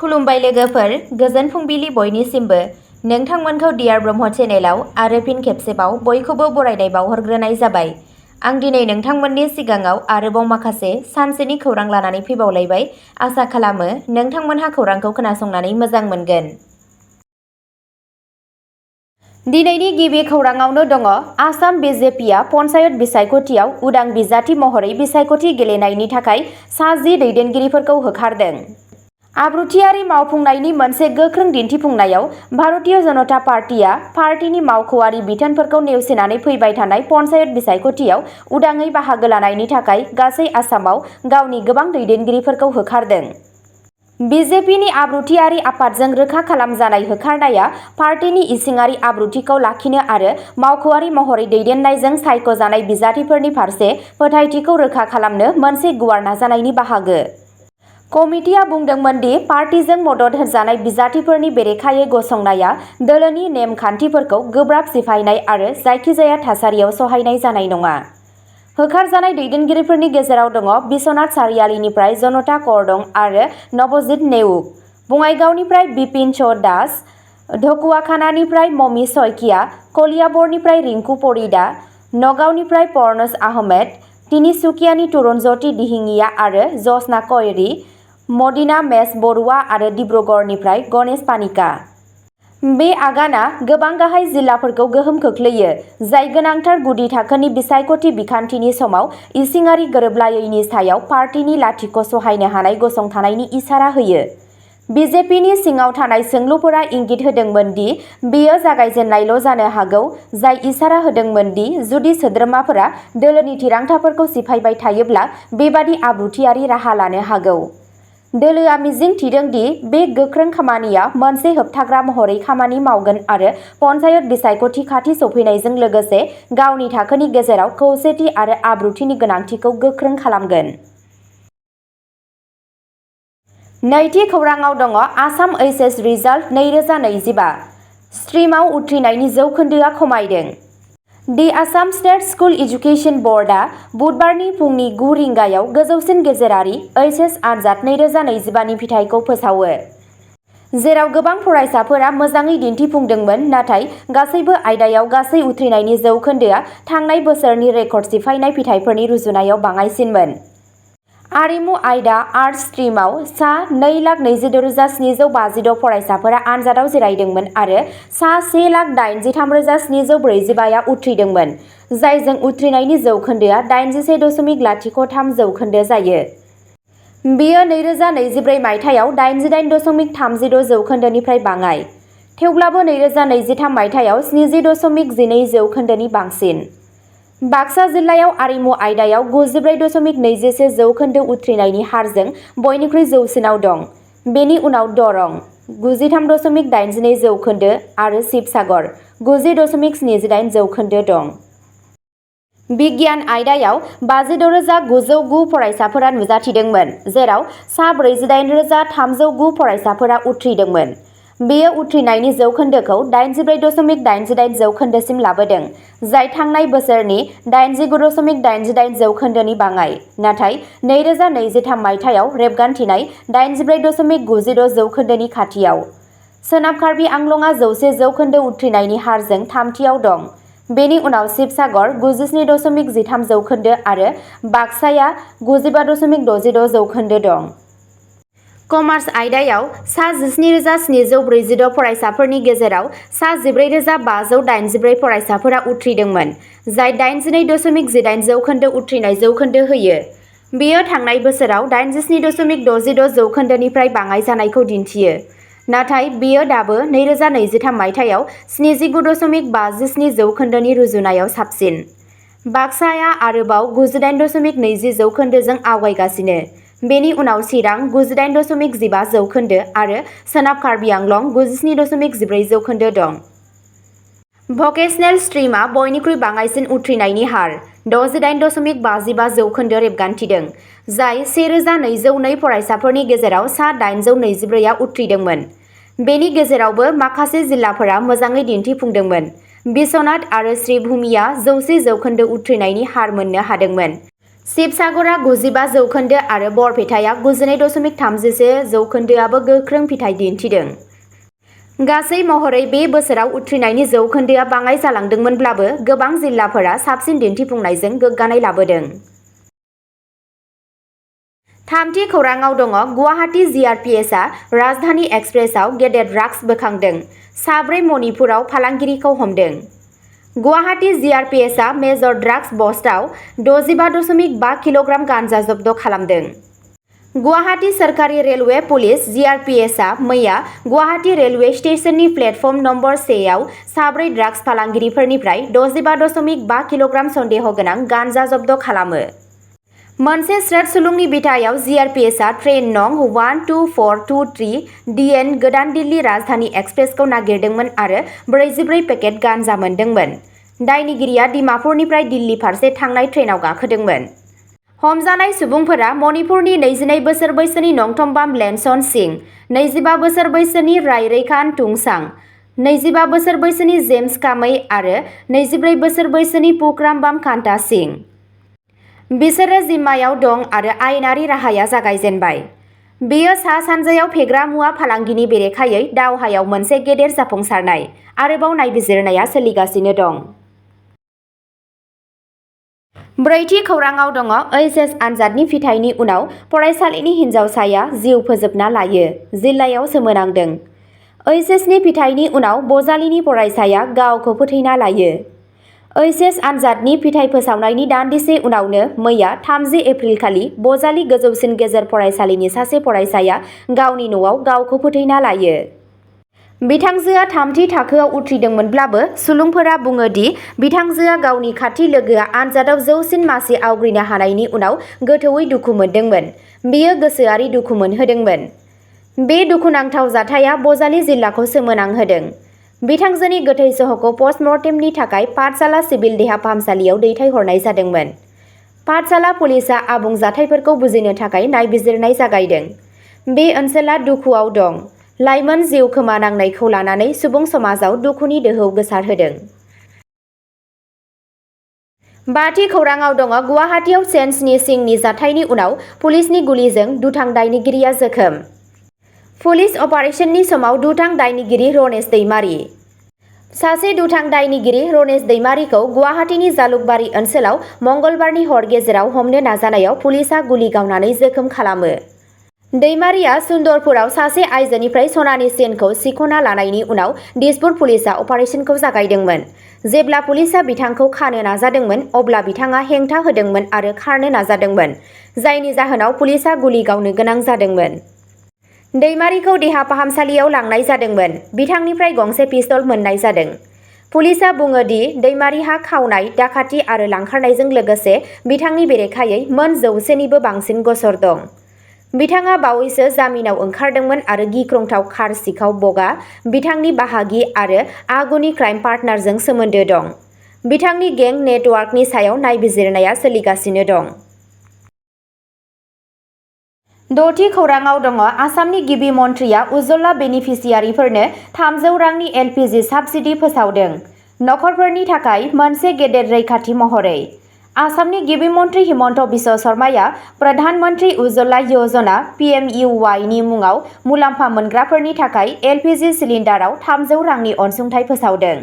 खुलुमबाय लोगोफोर, गोजोन फुंबिलि बयनिसिमबो। नोंथांमोनखौ डियार ब्रह्म चेनेलाव आरो फिन खेबसेबाव बयखौबो बरायनाय बावहरग्रोनाय जाबाय। आं दिनै नोंथांमोननि सिगाङाव आरोबाव माखासे सानसेनि खौरां लानानै फैबावलायबाय। आसा खालामो नोंथांमोनहा खौरांखौ खोनासंनानै मोजां मोनगोन। दिनैनि गिबि खौराङावनो दङ आसाम बिजेपिआ पन्चायत बिसायख'थियाव उदां बिजाथि महरै बिसायख'थि गेलेनायनि थाखाय सा 10 दैदेनगिरिफोरखौ होखारदों। आब्रुथियारि मावफुंनायनि मोनसे गोख्रों दिन्थिफुंनायाव भारतीय जनता पार्टीआ पार्टीनि मावख'आरि बिथोनफोरखौ नेवसिनानै फैबाय थानाय पन्चायत बिसायख'थियाव उदाङै बाहागो लानायनि थाखाय गासै आसामाव गावनि गोबां दैदेनगिरिफोरखौ होखारदों। बिजेपिनि आब्रुथियारि आफादजों रोखा खालामजानाय होखारनाया पार्टीनि इसिङारि आब्रुथिखौ लाखिनो आरो मावख'आरि महरै दैदेननायजों सायख'जानाय बिजाथिफोरनि फारसे फोथायथिखौ रोखा खालामनो मोनसे गुवार नाजानायनि बाहागो। कमिटिआ बुंदोंमोन दि पार्टीजों मदद होजानाय बिजाथिफोरनि बेरेखायै गसंनाया दोलोनि नेम खान्थिफोरखौ गोब्राब सिफायनाय आरो जायखिजाया थासारियाव सहायनाय जानाय नङा। होखारजानाय दैदेनगिरिफोरनि गेजेराव दङ बिश्वनाथ सारियालीनिफ्राय जनता कर्दं आरो नवजित नेउग, बङाइगावनिफ्राय बिपिन च' दास, ढकुवाखानानिफ्राय ममी शइकिया, कलियाबरनिफ्राय रिंकु परिदा, नगावनिफ्राय परनज आहमेद, तिनिसुकियानि तुरुनज्यति दिहिङिया आरो जशना क'यरी, मदिना मेस बरुवा आरो डिब्रुगड़निफ्राय गणेश पानिका। बे आगाना गोबां गाहाय जिल्लाफोरखौ गोहोम खोख्लैयो, जाय गोनांथार गुदि थाखोनि बिसायख'थि बिखान्थिनि समाव इसिङारि गोरोबलायैनि सायाव पार्टीनि लाथिख' सहायनो हानाय गसंथानायनि इसारा होयो। बिजेपिनि सिङाव थानाय सोंलुफोरा इंगित होदोंमोन दि बेयो जागायजेननायल' जानो हागौ, जाय इसारा होदोंमोन दि जुदि सोद्रोमाफोरा दोलोनि थिरांथाफोरखौ सिफायबाय थायोब्ला बेबादि आब्रुथियारि राहा लानो हागौ। दोलोआ मिजिं थिदों दि बे गोख्रों खामानिया मोनसे होबथाग्रा महरै खामानि मावगोन आरो पन्चायत बिसायख'थि खाथि सौफैनायजों लोगोसे गावनि थाखोनि गेजेराव खौसेथि आरो आब्रुथिनि गोनांथिखौ गोख्रों खालामगोन। नैथि खौराङाव दङ आसाम एइचएस रिजाल्ट 2025। स्ट्रिमाव उथ्रिनायनि जौखोन्दोआ खमायदों। दि आसाम स्टेट स्कुल एजुकेशन बर्डआ बुधबारनि फुंनि 9 रिंगायाव गोजौसिन गेजेरारि एइचएस आनजाद 2025 नि फिथायखौ फोसावो, जेराव गोबां फरायसाफोरा मोजाङै दिन्थिफुंदोंमोन, नाथाय गासैबो आयदायाव गासै उथ्रिनायनि जौखोन्दोआ थांनाय बोसोरनि रेकर्ड सिफायनाय फिथायफोरनि रुजुनायाव बाङाइसिनमोन। आरिमु आयदा आर्टस स्ट्रिमाव सा 2,26,752 फरायसाफोरा आनजादाव जिरायदोंमोन आरो सा 1,83,745 आ उथ्रिदोंमोन, जायजों उथ्रिनायनि जौखोन्दोआ 81.03 जौखोन्दो जायो। बेयो 2024 मायथाइयाव 88.36 जौखोन्दोनिफ्राय बाङाइ, थेवब्लाबो 2023 मायथाइयाव 70.12 जौखोन्दोनि बांसिन। बाक्सा जिल्लायाव आरिमु आयदायाव 94.21 जौखोन्दो उथ्रिनायनि हारजों बयनिख्रुइ जौसिनाव दं। बेनि उनाव दरं 93.82 जौखोन्दो आरो शिबसागर 90.78 जौखोन्दो दं। बिगियान आयदायाव 56,909 फरायसाफोरा नुजाथिदोंमोन, जेराव सा 48,309 फरायसाफोरा उथ्रिदोंमोन। बेयो उथ्रिनायनि जौखोन्दोखौ 84.88 जौखोन्दोसिम लाबोदों, जाय थांनाय बोसोरनि 89.88 जौखोन्दोनि बाङाइ, नाथाय 2023 मायथाइयाव रेबगान्थिनाय 84.96 जौखोन्दोनि खाथियाव। सोनाब कार्बि आंलंआ 100 जौखोन्दो उथ्रिनायनि हारजों थामथियाव दं। बेनि उनाव शिबसागर 97.13 जौखोन्दो आरो बाक्साया 95.66 जौखोन्दो दं। कमार्स आयदायाव सा 17,746 फरायसाफोरनि गेजेराव सा 14,584 फरायसाफोरा उथ्रिदोंमोन, जाय 82.18 जौखोन्दो उथ्रिनाय जौखोन्दो होयो। बेयो थांनाय बोसोराव 87.66 जौखोन्दोनिफ्राय बाङाइ जानायखौ दिन्थियो, नाथाय बेयो दाबो 2023 मायथाइयाव 79.57 जौखोन्दोनि रुजुनायाव साबसिन। बाक्साया आरोबाव 98.20 जौखोन्दोजों आवगायगासिनो। बेनि उनाव चिरां 98.15 जौखोन्दो आरो सोनाब कार्बि आंलं 97.14 जौखोन्दो दं। भकेसनेल स्ट्रिमा बयनिख्रुइ बाङाइसिन उथ्रिनायनि हार 68.55 जौखोन्दो रेबगान्थिदों, जाय 1,202 फरायसाफोरनि गेजेराव सा 824 आ उथ्रिदोंमोन। बेनि गेजेरावबो माखासे जिल्लाफोरा मोजाङै दिन्थिफुंदोंमोन। बिश्वनाथ आरो श्रीभूमिआ 100 जौखोन्दो उथ्रिनायनि हार मोननो हादोंमोन। शिबसागरा 95% आरो बरपेटाया 92.31% गोख्रों फिथाइ दिन्थिदों। गासै महरै बे बोसोराव उथ्रिनायनि जौखोन्दोआ बाङाइ जालांदोंमोनब्लाबो गोबां जिल्लाफोरा साबसिन दिन्थिफुंनायजों गोग्गानाय लाबोदों। थामथि खौराङाव दङ गुवाहाटी जिआरपिएसआ राजधानी एक्सप्रेसआव गेदेर ड्राग्स बोखांदों। 4 मणिपुराव फालांगिरिखौ हमदों। गुवाहाटी जिआरपिएसआ मेजर ड्राग्स बस्टआव 65.5 किल'ग्राम गान्जा जब्द खालामदों। गुवाहाटी सोरखारि रेलवे पुलिस जिआरपिएसआ मैया गुवाहाटी रेलवे स्टेशननि प्लेटफर्म नम्बर 1 आव 4 ड्राग्स फालांगिरिफोरनिफ्राय 65.5 किल'ग्राम सन्देह गोनां गान्जा जब्द खालामो। मोनसे स्रोत सुलुंनि बिथायाव जिआरपिएसआ ट्रेन नं 12423 डिएन गोदान दिल्ली राजधानी एक्सप्रेसखौ नागिरदोंमोन आरो 44 पेकेट गान्जा मोनदोंमोन। दायनिगिरिया डिमापुरनिफ्राय दिल्ली फारसे थांनाय ट्रेनाव गाखोदोंमोन। हमजानाय सुबुंफोरा मणिपुरनि 22 बोसोर बैसोनि नंथम्बाम लेनसन सिंह, 25 बोसोर बैसोनि रायरैखान तुंसां, 25 बोसोर बैसोनि जेम्स कामै आरो 24 बोसोर बैसोनि पुकरामबाम कान्ता सिंह। बिसोरो जिम्मायाव दं आरो आयेनारि राहाया जागायजेनबाय। बेयो सा-सानजायाव फेग्रा मुवा फालांगिनि बेरेखायै दावहायाव मोनसे गेदेर जाफुंसारनाय। आरोबाव नायबिजिरनाया सोलिगासिनो दं। ब्रैथि खौराङाव दङ ओइचएस आनजादनि फिथाइनि उनाव फरायसालिनि हिन्जावसाया जिउ फोजोबना लायो। जिल्लायाव सोमोनांदों। ओइचएसनि फिथाइनि उनाव बजालिनि फरायसाया गावखौ फोथैना लायो। ओइचएस आनजादनि फिथाइ फोसावनायनि दान्दिसे उनावनो मैया 30 एप्रिलखालि बजालि गोजौसिन गेजेर फरायसालिनि सासे फरायसाया गावनि न'आव गावखौ फोथैना लायो। बिथांजोआ 3थि थाखोआव उथ्रिदोंमोनब्लाबो सुलुंफोरा बुङो दि बिथांजोआ गावनि खाथि लोगोआ आनजादाव जौसिन मासि आवग्रिनो हानायनि उनाव गोथौवै दुखु मोनदोंमोन। बेयो गोसोआरि दुखु मोनहोदोंमोन। बे दुखुनांथाव जाथाया बजालि जिल्लाखौ सोमोनांहोदों। बिथांजोनि गोथै सह'खौ पस्टमर्टेमनि थाखाय पाठशाला सिभिल देहा फाहामसालियाव दैथायहरनाय जादोंमोन। पाठशाला पुलिसआ आबुं जाथायफोरखौ बुजिनो थाखाय नायबिजिरनाय जागायदों। बे ओनसोला दुखुआव दं। लाइमोन जिउ खोमानांनायखौ लानानै सुबुं समाजाव दुखुनि दोहौ गोसारहोदों। 5थि खौराङाव दङ गुवाहाटीआव चेन स्निचिंनि जाथायनि उनाव पुलिसनि गुलिजों दुथां दायनिगिरिया जोखोम। पुलिस अपारेशननि समाव दुथां दायनिगिरि रनेश दैमारी। सासे दुथां दायनिगिरि रनेश दैमारीखौ गुवाहाटीनि जालुकबारी ओनसोलाव मंगलबारनि हर गेजेराव हमनो नाजानायाव पुलिसआ गुलि गावनानै जोखोम खालामो। दैमारीया सुन्दरपुराव सासे आइजोनिफ्राय सनानि चेनखौ सिख'ना लानायनि उनाव दिसपुर पुलिसआ अपारेशनखौ जागायदोंमोन। जेब्ला पुलिसआ बिथांखौ खानो नाजादोंमोन अब्ला बिथाङा हेंथा होदोंमोन आरो खारनो नाजादोंमोन, जायनि जाहोनाव पुलिसआ गुलि गावनो गोनां जादोंमोन। दैमारीखौ देहा फाहामसालियाव लांनाय जादोंमोन। बिथांनिफ्राय गंसे पिस्तल मोननाय जादों। पुलिसआ बुङो दि दैमारीहा खावनाय, दाखाथि आरो लांखारनायजों लोगोसे बिथांनि बेरेखायै मोन 100निबो बांसिन गसर दं। बिथाङा बावैसो जामिनाव ओंखारदोंमोन आरो गिख्रंथाव कार सिखाव बगआ बिथांनि बाहागि आरो आगुनि क्राइम पार्टनारजों सोमोन्दो दं। बिथांनि गें नेटवार्कनि सायाव नायबिजिरनाया सोलिगासिनो दं। 6थि खौराङाव दङ आसामनि गिबि मन्थ्रिया उज्ज्वला बेनिफिसियारिफोरनो 300 रांनि एलपिजि साब्सिडी फोसावदों। नखरफोरनि थाखाय मोनसे गेदेर रैखाथि महरै। आसामनि गिबि मन्थ्रि हिमन्त बिश्व शर्माया प्रधान मन्त्रि उज्ज्वला योजना (PMUY) नि मुङाव मुलाम्फा मोनग्राफोरनि थाखाय एलपिजि सिलिन्डाराव 300 रांनि अनसुंथाइ फोसावदों।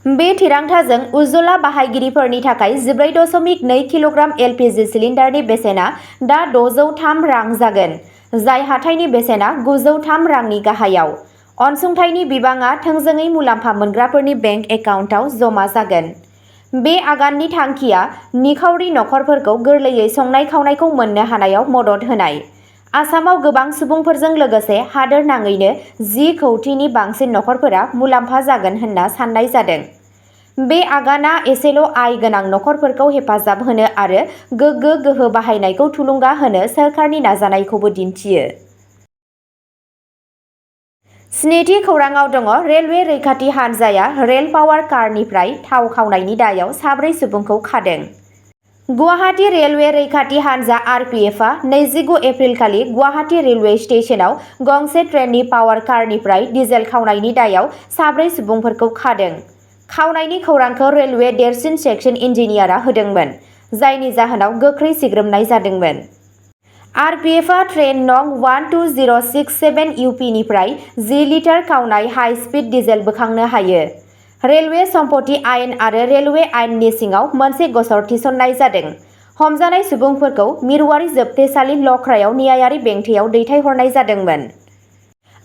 बे थिरांथाजों उज्ज्वला बाहायगिरिफोरनि थाखाय 14.2 किल'ग्राम एलपिजि सिलिन्डारनि बेसेना दा 603 रां जागोन, जाय हाथाइनि बेसेना 903 रांनि गाहायाव। अनसुंथाइनि बिबाङा थोंजोङै मुलाम्फा मोनग्राफोरनि बेंक एकाउन्टआव जमा जागोन। बे आगाननि थांखिया निखावरि नखरफोरखौ गोरलैयै संनाय खावनायखौ मोननो हानायाव मदद होनाय। आसामाव गोबां सुबुंफोरजों लोगोसे हादोरनाङैनो 10 कौटिनि बांसिन नखरफोरा मुलाम्फा जागोन होनना साननाय जादों। बे आगानआ एसेल' आय गोनां नखरफोरखौ हेफाजाब होनो आरो गोग्गो गोहो बाहायनायखौ थुलुंगा होनो सोरखारनि नाजानायखौबो दिन्थियो। 7थि खौराङाव दङ रेलवे रैखाथि हानजाया रेल पावार कारनिफ्राय थाव खावनायनि दायाव 4 सुबुंखौ खादों। गुवाहाटी रेलवे रैखाथि हानजा (RPF) आ 29 एप्रिलखालि गुवाहाटी रेलवे स्टेशनाव गंसे ट्रेननि पावार कारनिफ्राय डिजेल खावनायनि दायाव 4 सुबुंफोरखौ खादों। खावनायनि खौरांखौ रेलवे देरसिन सेक्सन इन्जिनियारआ होदोंमोन। जायनि जाहोनाव गोख्रै सिग्रोमनाय जादोंमोन। आरपिएफआ ट्रेन नं 12067 इउपिनिफ्राय 10 लिटार खावनाय हाइ स्पिड डिजेल बोखांनो हायो। रेलवे सम्पथि आयेन आरो रेलवे आयेननि सिङाव मोनसे गसर थिसननाय जादों। हमजानाय सुबुंफोरखौ मिरुआरि जोबथेसालि लख्रायाव न्यायारि बेंथेयाव दैथायहरनाय जादोंमोन।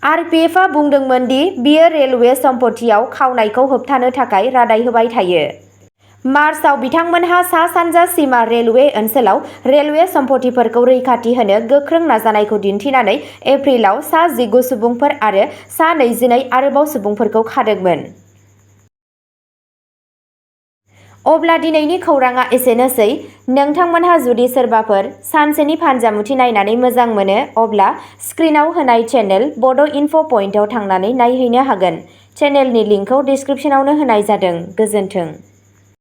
आरपिएफआ बुंदोंमोन दि बियो रेलवे सम्पथियाव खावनायखौ होबथानो थाखाय रादाय होबाय थायो। मार्चआव बिथांमोनहा सा-सानजा सीमा रेलवे ओनसोलाव रेलवे सम्पथिफोरखौ रैखाथि होनो गोख्रों नाजानायखौ दिन्थिनानै एप्रिलाव सा 19 सुबुंफोर आरो सा 22 आरोबाव सुबुंफोरखौ खादोंमोन। अब्ला दिनैनि खौरांआ एसेनोसै। नोंथांमोनहा जुदि सोरबाफोर सानसेनि फानजामुथि नायनानै मोजां मोनो अब्ला स्क्रिनाव होनाय चेनेल बड' इनफ' पइन्टआव थांनानै नायहैनो हागोन। चेनेलनि लिंकखौ डिस्क्रिप्शनावनो होनाय जादों। गोजोन्थों।